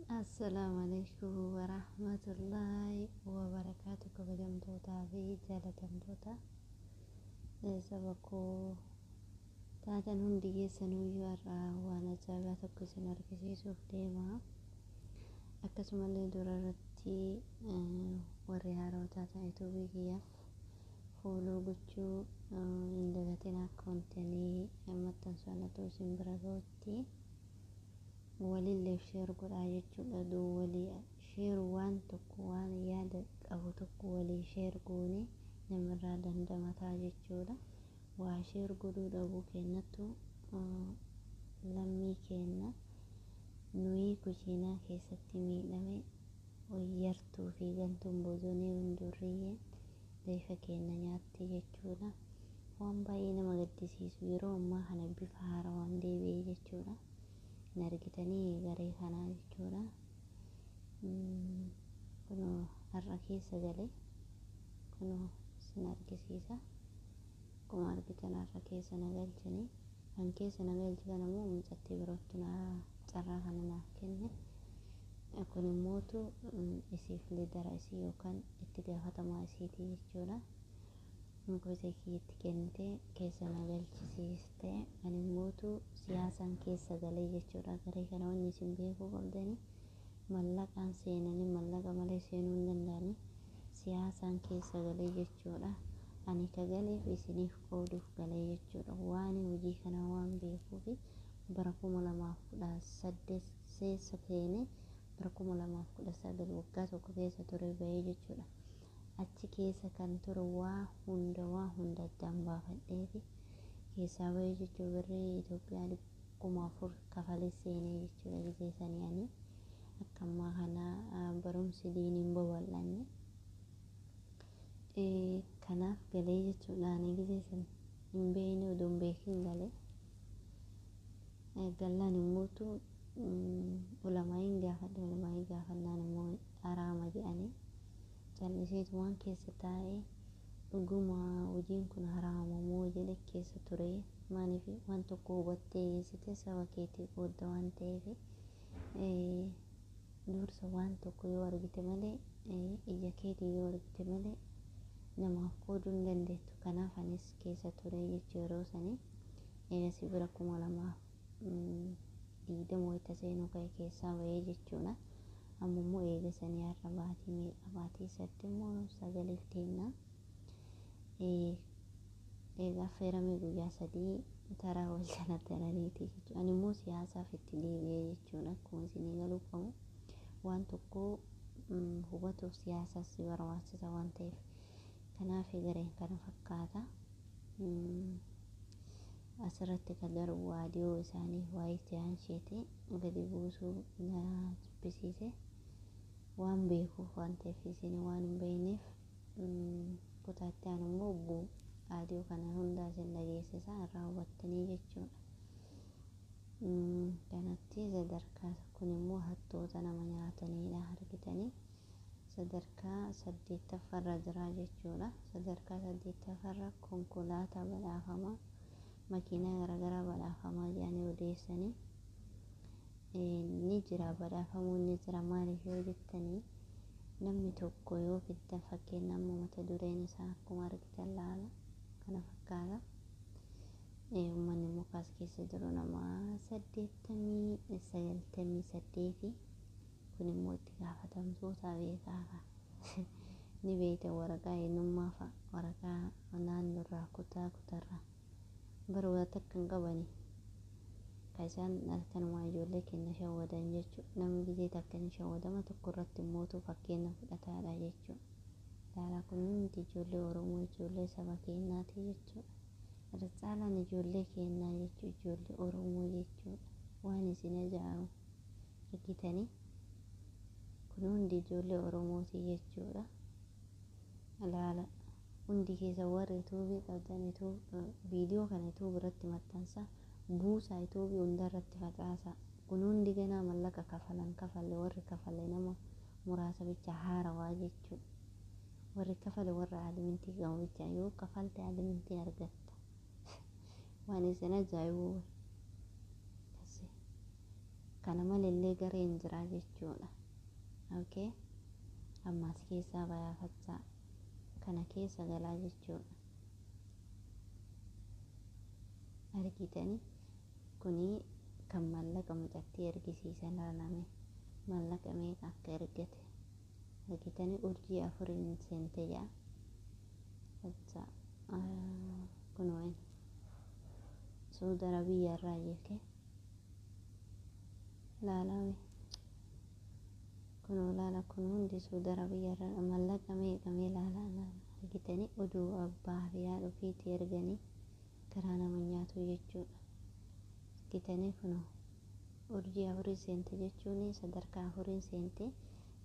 Assalaamu alaikum warahmatullaahi wabarakaatu. Kabajamtootaa fi jaalatamtoota saba koo taatan hundi keessanuyyuu, har'a waan ajaa'ibaa tokko isin argisiisuuf deema. Akkasumallee dura irratti warri haarawaa taatan yuutuubii kiyyaaf follow gochuu hin dagatin, akka wanti maxxansu anatu isin bira gahutti walilleef share godhaa jechuudha. Walii share, waan tokko, waan yaada qabu tokko walii share goone namarraa dandamataa jechuudha. Waa share godhuu dhabuu kennattu lammii kenna nuyi kushiinaa keessatti miidhame, yartuu fi gantuun bosonee hundurriyyeen reefa keenya nyaatti jechuudha. Waan baay'ee nama gaddisiisu yeroo ammaa kana bifa haarawaan deebi'ee jechuudha. Hin argitanii garee kanaa jechuudha. Kunoo har'a keessa galee kunoo isin argisiisa. Akkuma argitan har'a keessa na galchanii, kan keessa na galche kana immoo mucattii birootti na carraa kana naaf kenne. Kun immootu isiif leader isii yookaan itti gaafatamaa isiitii jechuudha. Gosa kiyyatti kennite, keessa na galchisiiste. Ani immootu siyaasaan keessa galee jechuudha. Garee kana wanni isin beekuu qabdanii, mallaqaan seenanii, mallaqa malee seenuu hin danda'anii, siyaasaan keessa galee jechuudha. Ani ka galeef isiniif qooduuf galee jechuudha. Waan hojii kana waan beekuufi bara 2018 keessa seenee bara 2019 waggaa tokko keessa ture bahee jechuudha. Achi keessa kan ture waa hunda, waa hunda addaan baafadheeti keessaa bahee jechuudha. Birrii Itoophiyaa 4000 kafalee seenee jechuudha. Gisee sanii ani akka ammaa kana barumsi diiniin babal'anne. Kanaaf galee jechuudha. Ani gisee san hin beekne, odoo hin beekin galee. Gallaan immootu ulamaa'iin gaafadhe. Ulamaa'ii gaafannaan immoo haraama jedhanii, calliseetu waan keessa taa'ee, dhuguma hojiin kun haraama moo jedhe keessa ture. Maaliif, waan tokko hubattee geessite saba keetii qoodda waan ta'eef, dursa waan tokko yoo argite malee, ija keetii yoo argite malee namaaf qooduu hin dandeettu. Kanaaf anis keessa ture jechuu yeroo sanii. Eegasii bira 2020 wayita seenuu ka'e keessaa bahee jechuudha. Amma immoo eegasanii har'a baatii meeqa, baatii saddeet moo sagaliif deemna. Egaa affeeramee guyyaa 3 taraa wal jala taraniiti jechuudha. Ani immoo siyaasaaf itti deebi'ee jechuudha. Akkuma isinii galuu qabu, waan tokko hubatuuf siyaasaas si barbaachisa waan ta'eef. Kanaaf gareen kana fakkaata. Asirratti kan darbu audio isaanii waa'ee tiyaansheeti gadi buusuu na jibbisiise. Waan beekuuf waan ta'eef, isin waan hin beekneef, kutaatti aanu immoo audio kana hundaa isin dhageessisa, irraa hubattanii jechuudha. Kanatti sadarkaa kun immoo hattoota nama nyaatanidha, argitanii, sadarkaa saddeettaffaarra jira jechuudha. Sadarkaa saddeettaffaarra konkolaataa badhaafamaa, makiinaa garaagaraa badhaafamaa jedhanii odeessanii ni jira. Badhaafamuun ni jira. Maaliif yoo jettanii, namni tokko yoo fiddan, fakkeenya amma mata dureen isaa akkuma argitan laala kana fakkaata. Uummanni mukaas keessa jiru nama 898. Kun immoo itti gaafatamtoota beekaa ni beekta, waraqaa eenyummaa fa'a, waraqaa naannoorraa, kutaa kutaarraa bara waa takka hin qabani. Ka isaan akkanumaa ijoollee keenya shawwadan jechuudha. Namni gisee takka ni shawwadama, tokko irratti immootu fakkeenya fudhataadha jechuudha. Laalaa, kun hundi ijoollee Oromoo, ijoollee saba keenyaati jechuudha. Irra caalaan ijoollee keenyaa jechuudha, ijoollee Oromoo jechuudha. Waan isin ajaa'ibu argitanii, kun hundi ijoollee Oromooti jechuudha. Laala, hundi keessa warri yuutuubii qabdan viidiyoo kana yuutuubii irratti maxxansa buusaa, yuutuubii hunda irratti facaasaa. Kun hundi ganaa mallaqa kafalan kafalle, warri kafalle nama muraasa bicha, haarawaa jechuudha. Warri kafale, warra admintii qabu bicha. Yoo kafalte admintii argatta. Waan isin ajaa'ibu. Kana malillee gareen jira jechuudha. Okay, ammaas keessaa bayaafachaa kana keessa galaa jechuudha. Argitanii, kuni kan mallaqa mucattii ergisiisan laalame, mallaqa meeqa akka ergate argitanii. Urjii afuriin seente jaa. Kunoo Suudi Arabiyyaa irraa jeeke laalame. Kunoo laala, kun hundi Suudi Arabiyyaa irraa. Mallaqa meeqa mee laala. Argitanii, oduu abbaa fi haadha ofiitii erganii karaa nama nyaatu jechuudha. Argitanii, kunoo urjii afurii seente jechuun sadarkaa afuriin seente.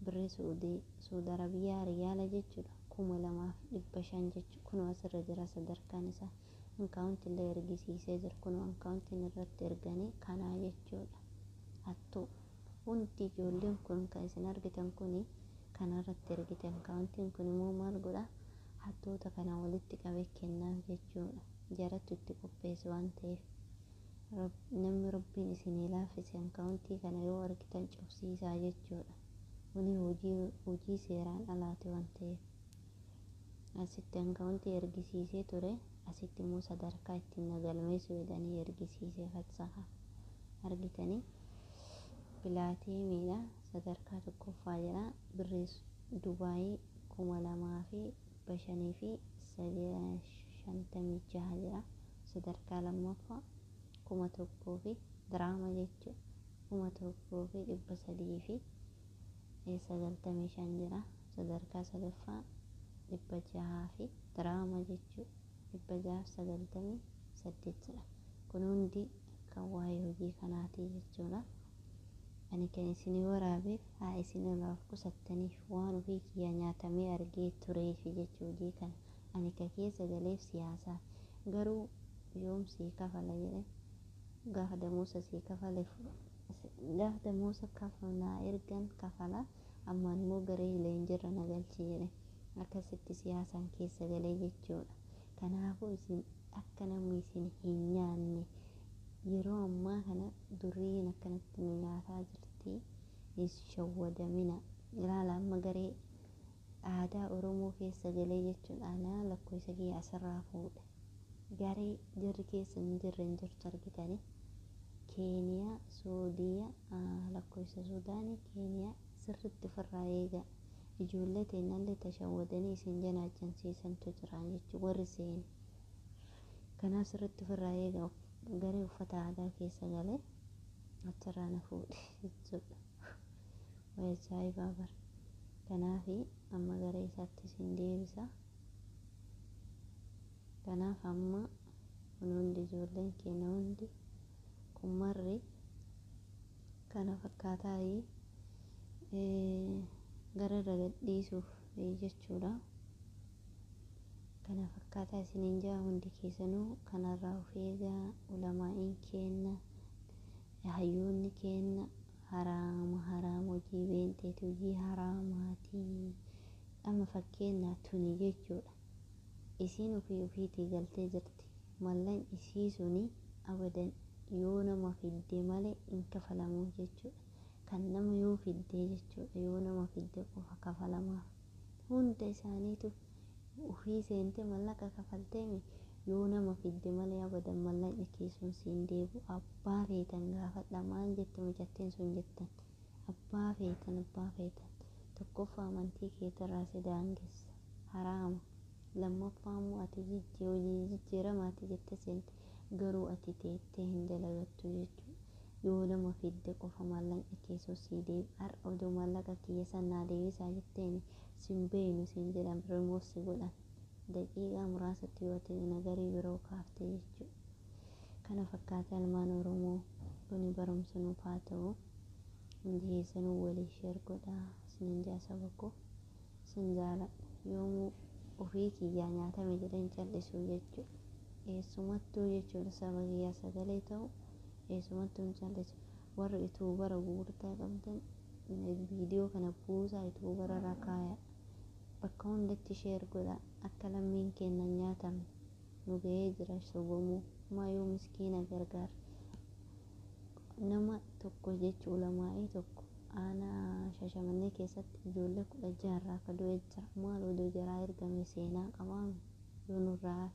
Birrii Suudi Arabiyyaa riyaala jechuudha, 2500 jechuudha. Kunoo asirra jira sadarkaan isaa. Akkaawunti illee ergisiisee jira. Kunoo akkaawuntiin irratti erganii kanaa jechuudha. Hattuu hundi ijoolleen kun kan isin argitan kuni kanarratti ergite. Akkaawuntiin kun immoo maal godha? Hattoota kana walitti qabee kennaaf jechuudha. Jarattu itti qopheesse waan ta'eef, namni Rabbiin isinii laaffise akkaawuntii kana yoo argitan cufsiisaa jechuudha. Kuni hojii seeraan alaati waan ta'eef. Asitti akkaawuntii ergisiisee ture, asitti immoo sadarkaa ittiin na galmeessu jedhanii ergisiisee fatsaha. Argitanii, platinum iidha, sadarkaa tokkoffaa jedha. Birrii Dubaayii 2556 jedha. Sadarkaa lammaffaa 1000 fi diraama jechuudha, 1395 jedha. Sadarkaa sadaffaa 600 fi diraama jechuudha, 698 jedha. Kun hundi kan waa'ee hojii kanaati jechuudha. Ani kan isinii waraabeef haa isin irraa of qusattaniif, waan ofii kiyya nyaatamee argee tureef jechuu. Hojii kana ani ka keessa galeef siyaasaa. Garuu yoom sii kafala jedhe, gaafa damoosa sii kafale, gaafa damoosa naa ergan kafala, ammaan immoo garee leenjirra na galchi jedhe. Akkasitti siyaasaan keessa galee jechuudha. Kanaafuu isin akka namni isin hin nyaanne, yeroo ammaa kana duriin akkanatti nu nyaataa jirti, hin shawwadamina. Ilaala, amma garee aadaa Oromoo keessa galee jechuun anaa lakkoofsa kiyya asirraa fuudhe. Garee jarri keessa hin jirre hin jirtu. Argitanii, Keeniyaa, Suudiyaa, lakkoofsa Suudaanii, Keeniyaa. Sirritti ofirraa eegaa. Ijoollee teennallee tashawwadanii isin janaajjansiisantu jira jechuudha warri seene. Kanaaf sirritti ofirraa eegaa. Garee uffata aadaa keessa galee achirraa na fuudhe jechuudha. Way ajaa'ibaa bara! Kanaafi amma garee isaatti isin deebisa. Kanaaf amma kun hundi, ijoolleen keenya hundi kun marri kana fakkaataa gara irra gadhiisuuf jechuudha. Kana fakkaataa isiniin jaa. Hundi keessanuu kanarraa of eegaa. Ulamaa'iin keenna, hayyoonni keenna, haraama, haraama, hojii beenxeeti, hojii haraamaatii. Amma fakkeenyaa tuni jechuudha, isiin ofii ofiitii galtee jirti. Mallan isii suni abadan yoo nama fidde malee hin kafalamuuf jechuudha. Kan nama yoo fiddee jechuudha, yoo nama fidde qofa kafalamaaf. Hunda isaaniitu ofii seentee mallaqa kafalteemi, yoo nama fidde malee abadan mallaqni kee sun siin deebi'u. Abbaa feetan gaafadha. Maal jette mucattiin sun jettan? Abbaa feetan, abbaa feetan. Tokkoffaa, amantii keetirraa si daangessa, haraama. Lammaffaa immoo ati hojii jijjiiramaati jette seente, garuu ati teettee hin dalagattu jechuudha. Yoo nama fidde qofa mallaqni kee sun sii deebi'a. Har'a odoo mallaqa kiyya san naa deebisaa jetteeni, sin beeynu siin jedhan, remove si godhan daqiiqaa muraasatti yoo ati nagarii biroo kaafte jechuudha. Kana fakkaata, ilmaan Oromoo. Kuni barumsa nuuf haa ta'u. Hundi keessanuu walii share godhaa isinin jaa. Saba koo, sin jaaladha. Yoomuu ofii kiyyaa nyaatame jedheen cal'isuu jechuudha. Eessumattuu jechuudha, saba kiyyaa sagalee ta'u eessumattuu hin cal'isu. Warri YouTuber gurguddaa qabdan, viidiyoo kana buusaa, YouTuber irra kaayaa, bakka hundatti share godhaa, akka lammiin keenya hin nyaatamne. Nu ga'ee jira sobamuu. Maa yoo miskiina gargaara nama. Tokko jechuun ulamaa'ii tokko aanaa Shashamannee keessatti ijoollee 16 irraa akka du'e jira. Maal oduu jaraa ergame seenaa qabaame yoo nurraa.